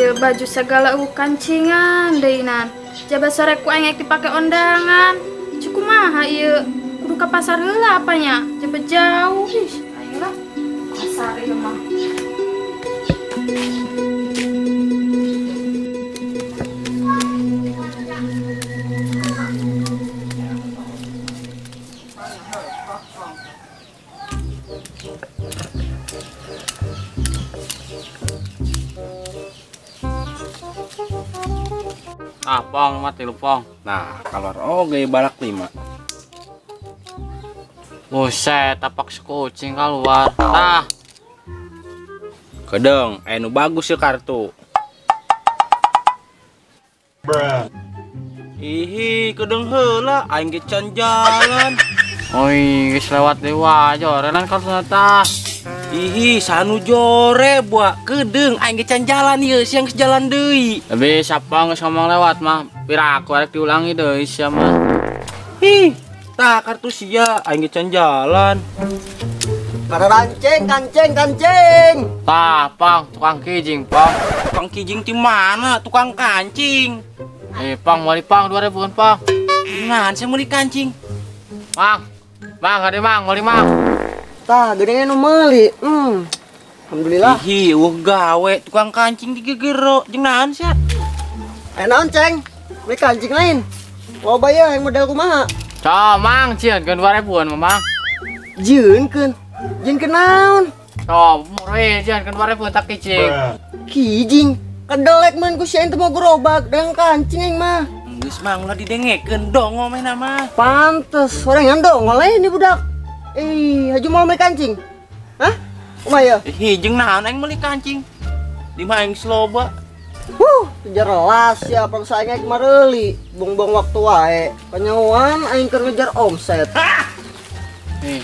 Ieu baju segala eueuh kancingan deui nan. Jaba sore ku aing dipake ondangan. Cukup kumaha ieu? Kudu ka pasar heula apanya? Jaba jauh ih, aing lah. Pasar ieu mah. Ah, pong, mati lu pong. Nah, keluar oge balak 5. Buset, tapak sekucing keluar. Tah. Kedeng, nu bagus ya kartu. Bruh. Ihi, kedeng heula aing ge can jalan. Oi, geus lewat deui wae jorenan kartuna tah. Ihi, sanu jore buah kedeng aing ge can jalan ieu siang geus jalan deui. Tapi siapa geus ngomong lewat mah, pira aku arek diulangi deui sia mah. Ih, tah kartu sia aing ge can jalan. Kancing, kancing, kancing. Tah, pang, tukang kijing, pang. Tukang kijing di mana? Tukang kancing. Pang, meuli pang 2000-an, pang. Ngan saya meuli kancing. Mang, mang, hade mang, meuli mang. Tah, gedenya nu meuli. Alhamdulillah. Ih, eueuh gawe tukang kancing digegero jeung naon sia? Naon, Ceng? Meuli kancing lain. Loba ya yang model kumaha? Cow, mang, cieun keun 2000-an, Mang. Jieunkeun. Jieunkeun naon? Cow, murah cieun keun 2000 tak kijing. Kijing? Kedelek man ku sia teu mau gerobak dagang kancing aing mah. Geus mang ulah didengekeun dongo meh nama. Pantes, sorangan dongo lain ini budak. Haju mau beli kancing? Hah? Kumaha ya? Ih, jeung naon aing meuli kancing? Di mah aing sloba. Huh, jelas ya bangsa aing mareuli, buang-buang waktu wae. Kanyawan aing keur ngejar omset.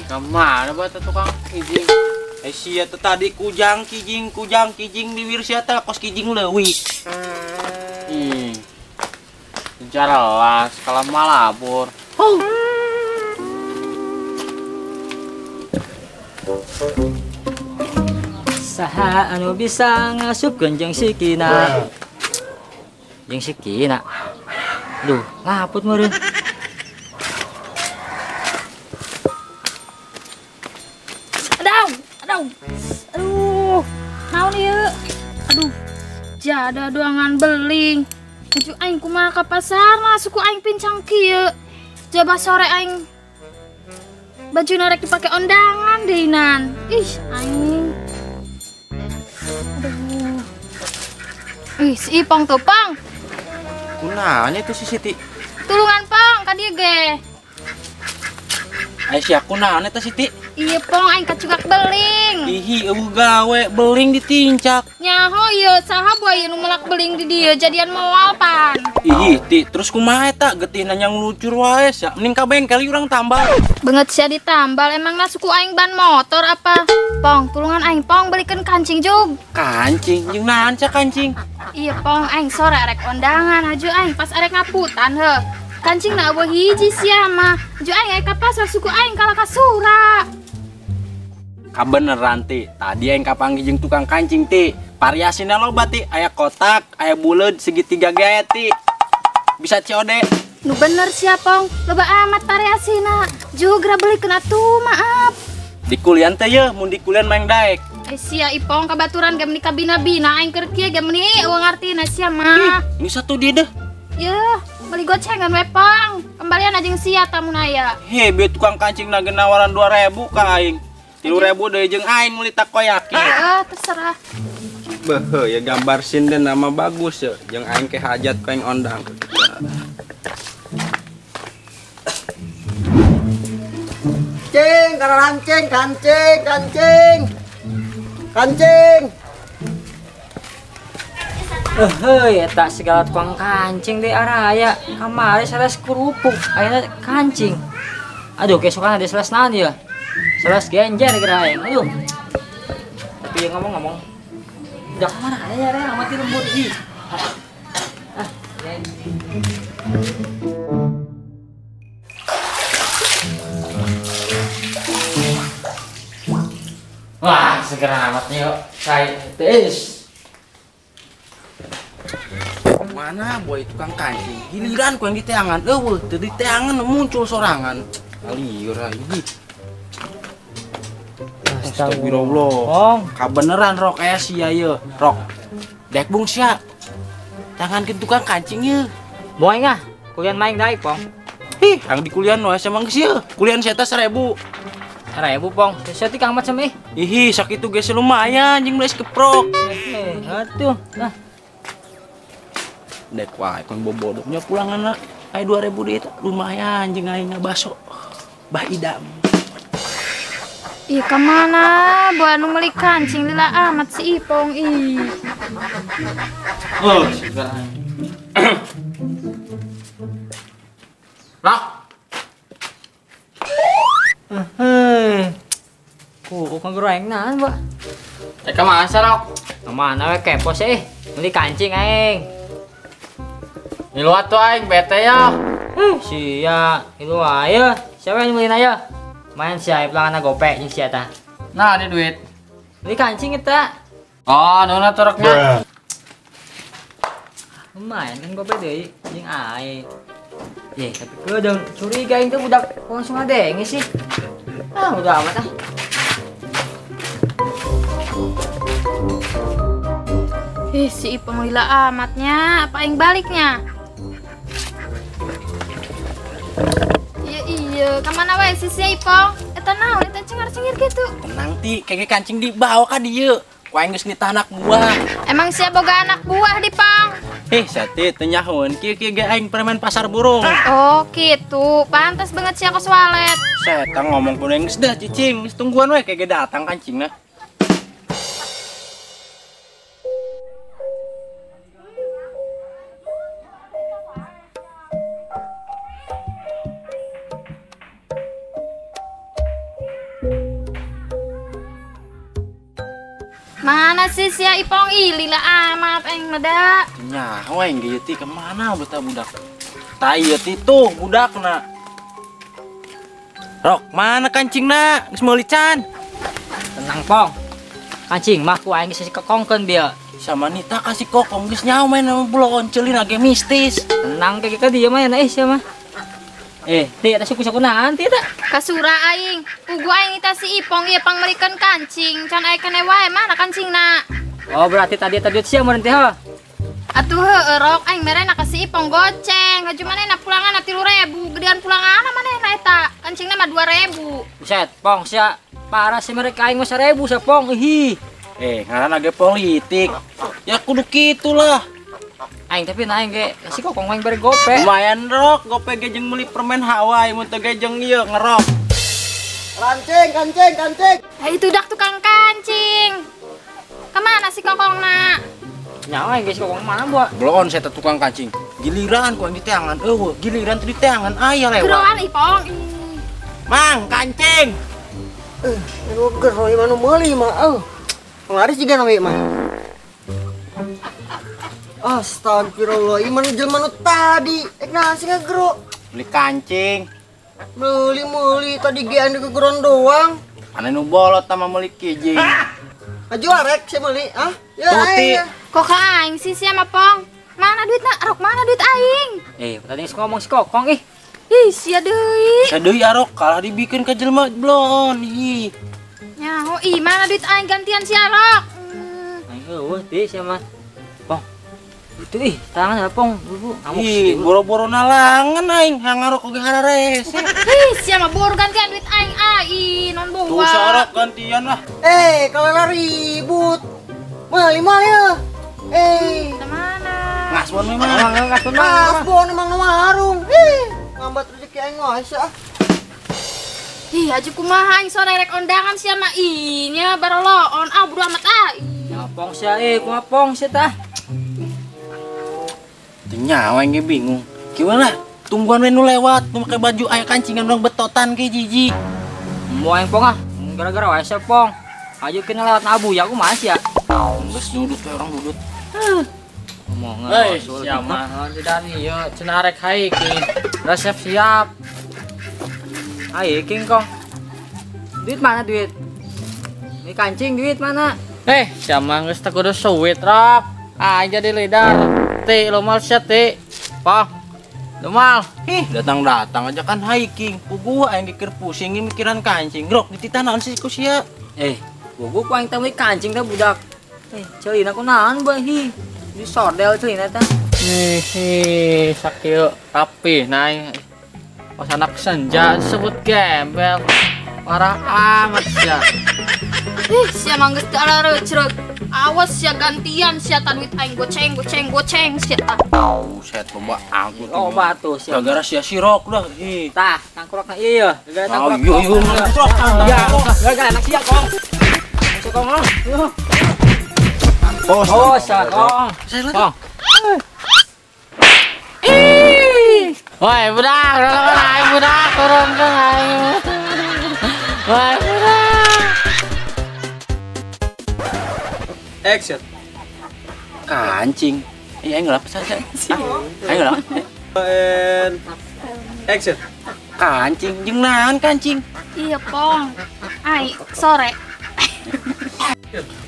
Ka mana bata tukang kijing? Sia teh tadi kujang kijing di wir sia teh kos kijing leuwih. Ih. Jelas kalau malabur. Huh. Saha anu bisa ngasupkeun jeung sikina. Jeung sikina. Duh, ngaput meureun. Aduh, aduh, naon ieu? Aduh, jada doangan beling. Baju aing kumaha ka pasar mah suku aing pincang kieu. Jaba sore aing baju narek dipake ondangan deui nan. Ih, aing. Aduh. Ih, si Ipong tuh, Pang. Kunaon itu si Siti? Tulungan, Pang, ka dieu ge. Ai sia kunaon eta Siti? Iya, Pong, aing kacugak beling. Ihi, eueuh gawe beling ditincak. Nyaho ieu, saha boy nu melak beling di dieu jadian moal pan. Ih, Ti, terus kumaha eta getihna yang lucur wae sia. Mending ka bengkel urang tambal. Banget sia ditambal, emangna suku aing ban motor apa? Pong, tulungan aing, Pong, belikeun kancing jug. Kancing jeung naon sia kancing? Iya, Pong, aing sore arek ondangan, haju aing pas arek ngaputan heuh. Kancing na eueuh hiji sia mah. Haju aing aya ka pasar suku aing kalah ka sura. Kabeneran Ti, tadi aing kapanggih jeung tukang kancing Ti. Variasina loba Ti, aya kotak, aya buleud, segitiga ge Ti. Bisa COD. Nu bener sia, Pong, loba amat variasina. Jugra belikeun atuh, maaf. Di kulian teh ye, mun di kulian maeng daek. Sia Ipong kabaturan ge meuni kabina-bina aing keur kieu ge meuni eueuh ngartina sia mah. Ini satu di deh. Yeuh, beli gocengan we, Pong. Kembalian jeung sia tamun aya. He, bieu tukang kancing na nawaran 2000 ka aing. 3000 deui jeung aing meuli takoyaki. Heeh, terserah. Beuh, ya gambar sinden nama bagus ya, jeung aing ke hajat ku aing ondang. Cing, karancing, kancing, kancing. Kancing. Heuh, eta segala tukang kancing di araya. Kamari sales kerupuk, ayeuna kancing. Aduh, kesokan ada sales naon ieu? Sales genjer kira aing. Aduh. Tapi ngomong-ngomong, udah kemana ada ya amat di lembur ih. Ah, Wah, segera amat nih yuk. Saya tes. Kemana boy tukang kancing? Giliran ku yang diteangan, eueuh teu diteangan muncul sorangan. Liur lagi. Astagfirullah. Pong, kabeneran rok aya sia ye, rok. Dek bung sia. Tangan ke tukang kancing ye. Boy ngah, kuliah main daik, Pong. Ih, yang di kuliah nu asa mah geus ye. Kuliah sia teh 1000. 1000, Pong. Sia ti kang macam ih. Ih, sakitu geus lumayan jeung meuli keprok. Atuh. Nah. Dek wae kon bobodoknya pulang anak. Aya 2000 deui lumayan jeung aing ngabaso. Bah idam. Ih, kemana? Buat nu meuli kancing lila amat si Ipong ih. Oh, sekarang. Rok. Heh. Ku ngegoreng naon, Pak? Eh, kemana sih, Rok? Kemana we kepo sih? Meuli kancing aing. Ngilu atuh aing bete ya. Sia, ngilu aja. Siapa yang meulin aja? Main sia pelanggan gope jeung sia tah. Nah, ini duit. Beli kancing eta. Oh, nuhun atuh roknya. Lumayan kan gope deui jeung aing. Tapi kedeung curiga aing teh budak langsung ngadenge sih. Ah, udah amat ah. Ih, si Ipong lila amatnya, apa aing baliknya? Iya, kemana wae si Ipong? Eta naon eta cengar-cengir gitu. Tenang ti, kayaknya kancing dibawa ka dieu. Ku aing geus nitah anak buah. Emang sia boga anak buah di Pong? Sia teh teu nyahoeun kieu kieu ge aing preman pasar burung. Oh, gitu. Pantes banget sia kos walet. Saya ngomong pun geus dah cicing, geus tungguan we kayaknya datang kancingna. Mana sih sia Ipong? Ih, lila amat aing meda. Nyaho aing ge ti kemana betah budak? Tah ieu ti tuh budakna. Rok, mana kancingna? Geus meuli can. Tenang, Pong. Kancing mah ku aing geus kokongkeun bieu. Sama nita kasih kokong geus nyaho main sama bulon ceulin age mistis. Tenang ke ka dieu mah nya sia mah. Ti eta suku-suku naon ti eta? Kasura aing. Pugu aing nita si Ipong ieu pangmeulikeun kancing. Can aya keneh wae mana kancingna? Oh, berarti tadi eta duit sia meureun teh heuh. Atuh heueuh rok aing merena ka si Ipong goceng. Haju manehna pulanganna 3.000, gedean pulanganna manehna eta. Kancingna mah 2.000. Buset, Pong sia parah sih mereka aing mah 1.000 sia Pong. Ih. Ngaranna ge politik. Ya kudu kitu lah. Aing tapi naing ge si kokong aing bere gope. Lumayan rok, gope ge jeung meuli permen Hawaii mun teu ge jeung ieu ngerok. Kancing, kancing, kancing. Itu dak tukang kancing. Kemana si kokongna? Nyawa aing ge si kokong mana buah? Belon saya tukang kancing. Giliran ku aing diteangan eueuh, giliran teu diteangan aya lewat. Geroan Ipong. Mang, kancing. Nu gero ieu mah nu meuli mah eueuh. Penglaris juga na we mah. Astagfirullah, iman jelema nu tadi, ek nasi ngegero. Beli kancing. Meuli-meuli tadi ge anu kegeron doang. Ane nu bolot sama meuli kijing. Maju arek sia meuli, ah? Ya aing. Kok ka aing sih sia mah, Pong? Mana duitna? Rok mana duit aing? Tadi geus ngomong si kokong ih. Ih, sia deui. Sia deui arok kalah dibikeun ka jelema blon. Ih. Nyaho ih, mana duit aing gantian sia rok. Aing eueuh ti sia mah. Pong. Itu ih, tangan apa, Pong? Ih, boro-boro nalangan aing, hayang ngarok oge hararese. Ih, sia mah boro gantian duit aing ai, non bawa. Tuh sarok gantian lah. Kalau ribut. Meuli mah ya. Kemana? Ngasbon memang. Ngasbon. Ngasbon emang nu warung. Ih, ngambat rezeki aing wae sia. Ih, haji kumaha aing sore rek ondangan sia mah ih nya baroloon ah bodo amat ah. Ya Pong sia kumaha Pong sia tah. Nyawa yang bingung. Gimana? Tungguan we nu lewat, nu make baju aya kancingan urang betotan ke jiji. Mau aing Pong ah, gara-gara wae sia Pong. Ayo kena lewat nabu ya aku masih ya. Geus nudut we orang nudut. Ngomong Hei, sia mah tidak ieu cenah rek hiking. Resep siap. Hiking Kong. Duit mana duit? Ini kancing duit mana? Sia mah geus teu kudu suwit rok. Aing jadi leader. Ti, lumal sia ti. Pong. Lumal. Ih, datang-datang aja kan hiking. Puguh aing dikir pusing mikiran kancing. Grok dititah naon sih ku sia? Puguh ku aing teh kancing teh budak. Ceulina ku naon bae hi. Disordel ceulina teh. Ih, sakieu rapi naik. Pas anak senja disebut gembel. Parah amat sia. Ih, sia mah geus teu alareucreug. Awas sia gantian sia duit aing goceng goceng goceng sia. Buset lomba angkut. Loba tuh sia. Gara-gara sia sirok dah. Ih. Tah, tangkrokna ieu ya. Gara-gara tangkrok. Iya, tangkrok. Ya, gara-gara anak sia kong. Sia kong. Oh, sia kong. Kong. Ih. Woi, budak, aing budak turun dong aing. Woi, budak. Action. Kancing. Iya, aing ngelap saja. Aing ngelap. And action. Kancing jeung naon kancing? Iya, Pong. Ai, sore.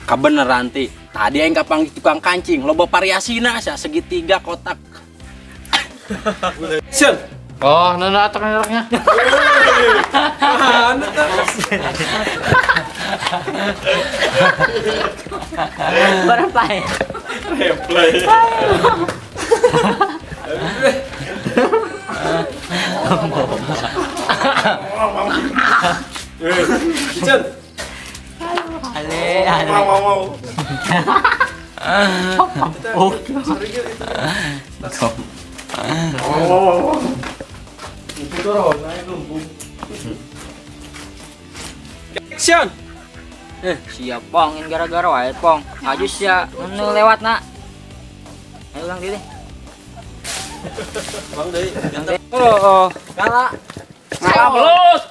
Kabeneran ti. Tadi aing kapanggih tukang kancing, loba variasina sia segitiga kotak. Action. Oh, nuna atuh-atuhnya. Anu tah. Berapa ya? Replay. Action. Ale, ale. Mau. Oh. Action. Siap pong, ini gara-gara wae pong. Aju sia nu lewat nak. Ayo ulang deui deh. Bang deui. Oh, oh. Ngala. Ngala belus.